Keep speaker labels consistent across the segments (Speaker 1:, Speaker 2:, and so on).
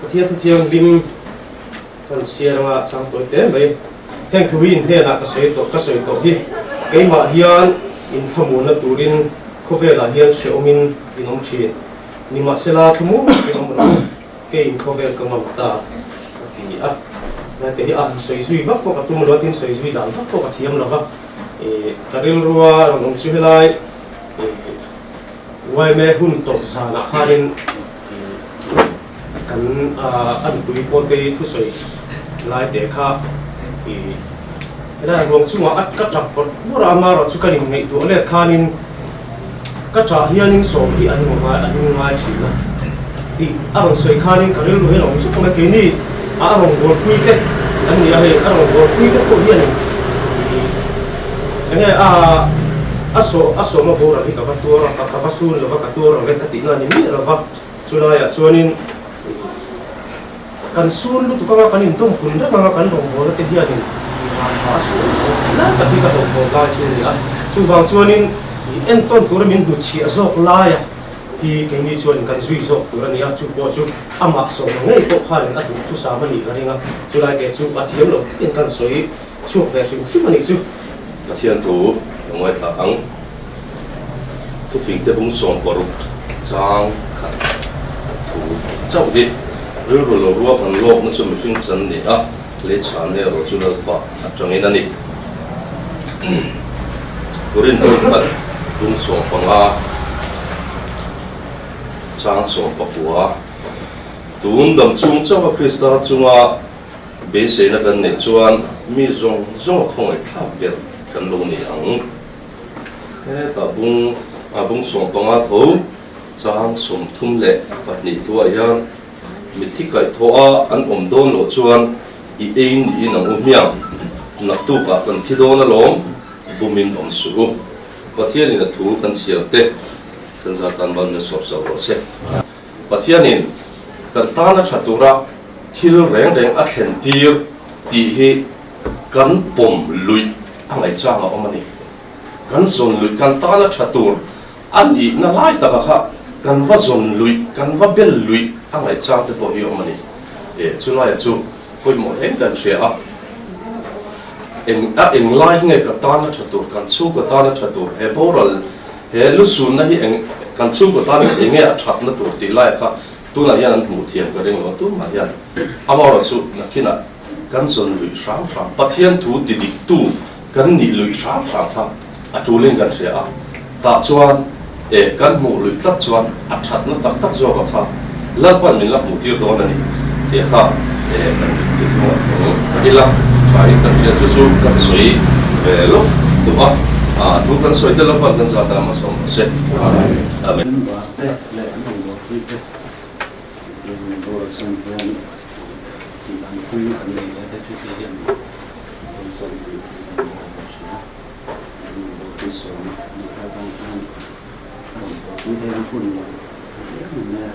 Speaker 1: Pathian Thuthianghlim kan chhiar anga chang tawi hle mai. Heng thu hi in hnenah ka sawi tawh ka sawi tawh hi keimah hian inthlamuanna turin khawvelah hian hrehawmin in awm thin. Nimahsela thlamuan takin awm rawh u, kei in khawvel ka ngam ta a ti a. Hnaite hi a han sawi zui vak pawh ka tum lo a, tin sawi zui dan vak pawh ka thiam lo va. Ka rilrua rawn awm chu helai yma hun tawp zanah khanin kan a nupui Pawltei thusawi lai te kha helai ruang chungah a ka tap bawrh bawrh a, amaherawh chu kan inngaihtuah let khanin ka tah hianin sawm hi an ngai an ngai thin a tih a rawn sawi khanin ka rilru hian a awm zuk mai keini a rawngbawlpui te an ni a hei a rawngbawlpui te pawh hianin enge a a saw a sawma boral hi ka va tuar a ka va sun lova ka tuar lo e ka tihna a ni miah lova chulaiah chuanin Kan sun lutuk anga kan indawm kun reng anga kan rawngbawlna te hianin ran tha a chhuah lo tih lai tak hi ka hlauhthawn lai chu a ni a. Chuvang chuanin entawn tura min hnutchhiah zawk laia hi keini chuanin kan zui zawk tur a ni a, chu pawh chu amah sawmna ngei pawh khanin a duh thusam a nih ka ring a, chulai te chu a thiam lo takin kan sawi chhuak ve hrim hrim a nih chu.
Speaker 2: Pathian thu ka ngaithla ang. Thufingte bung 60 chang khat thu chauh hi rilru lo ruahman lawkna chu mihring chan ni a, lei chhan erawh chu Lalpa atangin a ni. Korinth khat bung 15 chang 19 Tun dam chung chauha Krista chunga beiseina kan neih chuan mi zawng zawng a khawngaihthlak ber kan lo ni ang. Hetah bung a bung 15 tho chang 32 thuah hian mitthi kaihthawh a an awm dawn loh chuan i ei niin ang u hmiang, naktukah kan thi dawn alawm, bumin awm suh u. Pathianin a thu kan chhiar te kan zar tan ban min sawp zauh rawh se. Pathianin kan tana tha tura thil reng reng a thlen tir tih hi kan pawm luih a ngaihchang a awm a ni. Kan zawn luih kan tana tha tur a nihna lai taka kha kan va zawn luih, kan va bel luih a ngaihchang te pawh hi a awm a ni. E, chulaia chu pawimawh hle kan hria a. Eng a eng lai hi nge ka tana tha tur, kan chhungkaw tana tha tur, he boral, he lusunna hi eng, kan chhungkaw tan hian eng nge a thatna tur tih laia kha tunah hian an hmuh thiam ka ring lo a, tumah hian amaherawhchu chu nakinah Kan zawn luih hram hram, Pathian thu ti diktu kan nih luih hram hram kha a tulin kan hria a, tah chuan e kan hmuh luih tlat chuan a thatna tak tak zawk a kha Lalpan min la hmuh tir dawn a ni tih kha e kan dik tir hnungah thawng ila thain kan hria chu chu kan sawi ve lawk duh a, a thu kan sawi te Lalpan kan zat a hmasawm rawh se. Amen.
Speaker 3: An varte leh an rawngbawlpui te in boral hian An pui an nei ve te thute hian senso an tih kan hmu a hria a, an inbawlpui sawm a nih lai vang hian a rawn bawlpui te hian hun lo a ti em em mai a, an inbawlpui em em mai a.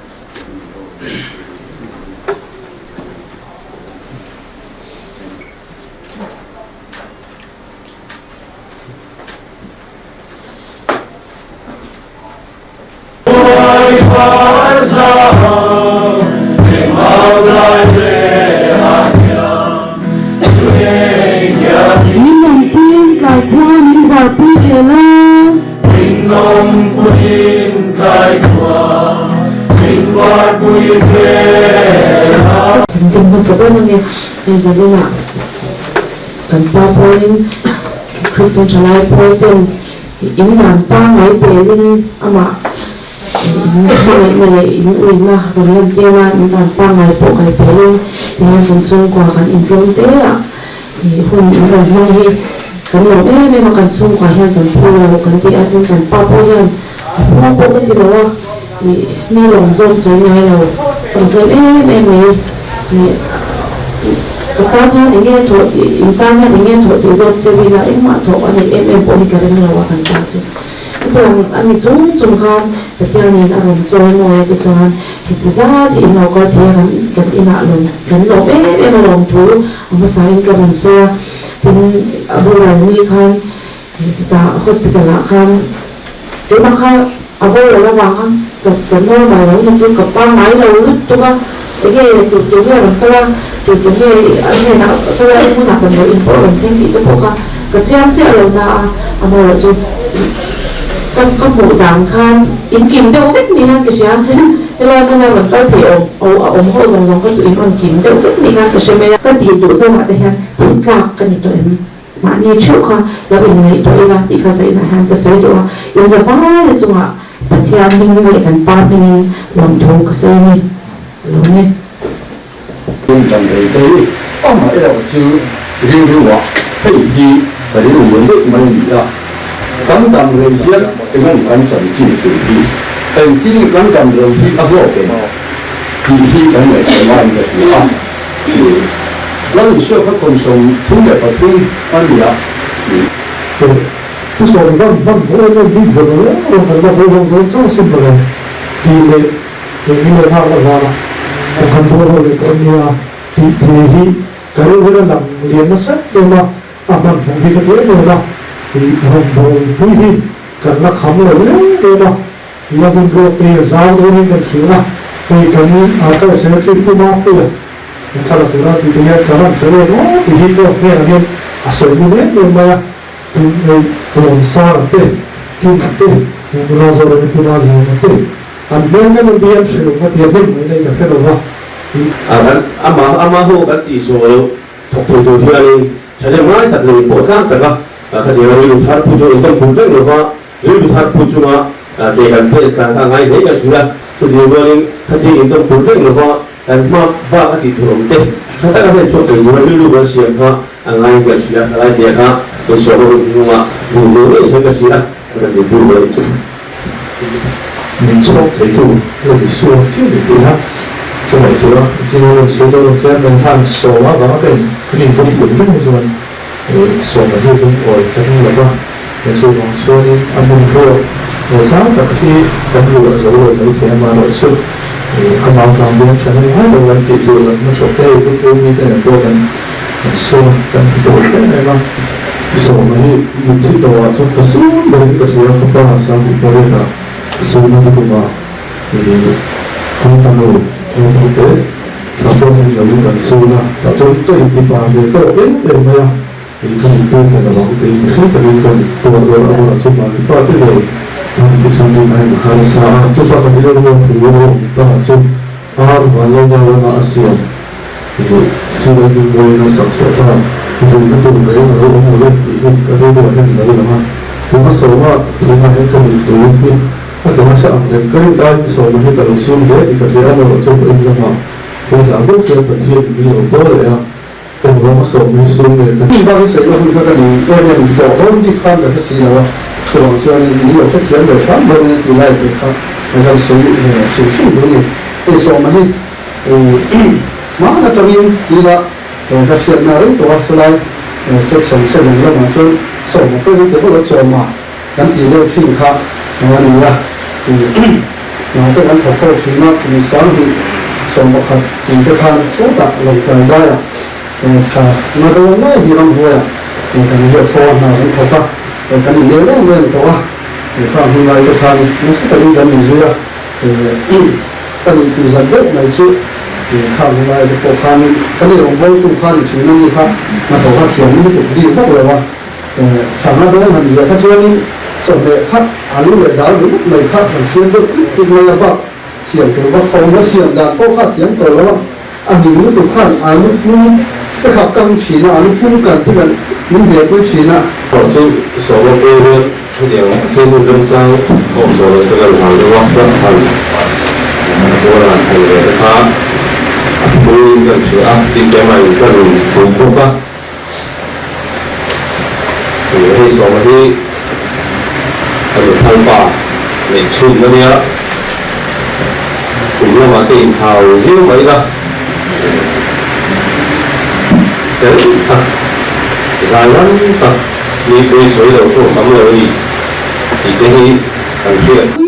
Speaker 4: Min awmpuiin tlai khua min varpui zel a. Thinrim hmasa ber ange hei zaninah kan pa pawhin Kristian thalai pawl ten In dan pangngai pelin amah in hmangaihna leh in uina rawn lantir a, in dan pangngai pawh kai pelin tihian kan chhungkua kan intlawm te a hun in rawn hmang hi kan lawm em em a, kan chhungkua hian kan phu lo kan ti a, tin kan pa pawh hian a phu pawh ka ti lo a, ih mi lawm zawng sawi ngai lo kan tlem em em mai ih ka tan hian eng nge thawh tih in tan hian eng nge thawh tih zawt che ila engmah thawh a neih em em pawh hi ka ring lo a kan ta chu hetiang a ni chung chung khan Pathianin a rawn chawi mawi a tichuan heti zat hi in lo kal thei a kan kan inah lawm kan lawm em em a lawm thu a hmasain ka rawn sawi a tin a boral ni khan chutah hospital ah khan tunah kha a boral avanga ka ka normal lo ni chu ka pangngai lo lutuk a. Enge tu tu nge rawn kal a, tu tu nge a hnenah kal a, eng hmunah damdawi in pawh rawn thleng tih te pawh kha ka chiang chiah lo na a, amaherawhchu ka ka hmuh dan khan in kim deuh vek ni hian ka hria. Helai hmuna rawn kal thei awm a awm ho zawng zawng kha chu in rawn kim deuh vek ni hian ka hre mai a. Ka tih duh zawngah te hian thi tlak ka ni tawh em? Mahni theuh kha lo inngaihtuah ila tih kha zainah hian ka sawi duh a, in za vaia chungah Pathian hming leh kan Pa hmingin lawmthu ka sawi a ni. Ka lo ni.
Speaker 5: Tum dang rei te hi amah erawh chu rilru ah hei hi ka rilru lian deuh mai a ni a, kan dam rei hian engang kan chanchin tur hi engtin kan dam rei hi a hlawk em tih hi kan ngaihtuah laiin ka hria a. Lal Isua kha kum 33 a ni a.
Speaker 6: Pu Sawm van hman hmuh em em bik ve lo reng reng kan la bo ho dawn chauh asin mawle tih leh eng ilo nghak la zan a kan han bo ho leh tawh nia tih the hi ka rilru a lang lian nasa em a, a hman hmuh hi ka ti em em a, ih rawngbawlpui hi kan la kham lo em em a. La hun ruak te hi zau dawnin kan hrilh a, hei kan Archive Secretary Pu Mapuia kan thla la tura tih te hian ka van hre em aw tih hi ka hnenah hian a sawi ngun em em mai a, tun hei Lawmsara te, Kima te, Nula Zoremi Pu Mazianga te an hmel kan en te hian hre lo ka ti a, hnem mai na i ka hre lo va.
Speaker 7: Kan ama ama ho kan tih zawh loh thawk thei tur hianin thahnem ngai tak leh inpawh tlang taka khatianga rilru thar pu chu intan phur reng lova Rilru thar pu chunga ke kan pek tlan kha a ngai hle kan hrilh a, chutih rualin khatin intawm pur reng lova kan hma bak a tih tur awm te tha taka hlen chhuak thei tura rilru kan siam kha a ngaiin kan hrilh a, thalai te kha insawn ho hnunga duh ve ngei chuan ka hrilh a, kan inpui ve chu.
Speaker 6: Min chhawk theitu la Isua chiah ni tih a ka ngaihtuah a, zing a rawn sawi dawn ang che a, nang khan sawma avanga ka in kan intawm pur reng hi chuan Sawma hi lungawi ka ring lova, chuvang chuanin a hmun ruak zau tak hi kan luah zo lo mai thei a, amaherawhchu amah vang hian thahnem ngai lo kan tih tur kan hmachhawp te hei Pu mite nen pawh kan sawn kan hmu tawh em em a.
Speaker 8: Sawma hi mitthi tawhah chuan ka sum berin ka hria, ka pa 28 ah sum a ni kum ah kan fanu naupang te thla pawh hlim loin kan sun a, tah chuan ka inti pa ve tawk em em mai a, ih ka mittu thlen a bang tiin mihring takin ka mittu a rual a bulah chuan mahni fate ngei mahni te chuan rin aiin a harsa a, chutah ka rilru a thu a awm ta chu ar vanlalzau lama a siam ih sial hmingmawiin a sak chhuah ta vuina tur reng a lo awm lo e tih hi ka rilru ah hian a lo lang a, tuna sawma thihna hian ka mittu hi A tla nasa ang reng ka rin aiin sawma hi ka lo sun hle tih ka hria a, amaherawh chu vawiin lamah he hla vek hian Pathian in min lo pawl leh a, engvang a sawm hi sun nge ka
Speaker 9: Hmun bak hi sawi hun kha ka ni em em tawh dawn bik khan ka hre si lo a, chuvang chuanin min lo hrethiam ve hram dawn in a ti lai tih kha ka kan sawi ve hrim hrim duh a ni. Hei sawma hi hmaan atangin tila ka hriatna reng tawh a, sawlai section seven lamah chuan sawma pawh hi ti vak lo chawma Kan tih deuh thin kha a ni a, naute kan thawk ho thin a, kum 2011 tih te khan sawtah lo tlai daiah tha na dawn lai hi ramhnuaiah kan riak fo a, hna kan thawk a, kan inel em em tawh a, khang hun lai te khan nasa takin kan inzui a, kan intih zat deuh mai chu khang hun lai te pawh khanin kan eirawngbawl tu kha ni thin a ni kha, hnathawk a thiam lutuk bik vak lo a. Thla dawn han ziah kha chuanin chawhmeh kha alu leh dal ringawt mai kha han siam deuh tluk tluk mai a, bak siam tur vak kha awm a, siam dan pawh kha a thiam tawh lo a, a hnim lutuk khan alu pum te kha kang thin a, alu pum kan te kan min hmehpui thin a.
Speaker 7: Pawh chu sawma pui hian hetiang thil hun remchang a awm tawh loh chu ka hlau deuh a, ka thal a pawn ah thal ve te kha a phuin ka hria a, tin keimah in ka rawn pum bawk a. Hei sawma hi ka nuphal pa neih chhun a nia, kum lamah te inthlau viau mai ila, fel tak, zai ram tak, mi pawi sawi lo pawh tam lo a ni tih te hi kan hriat.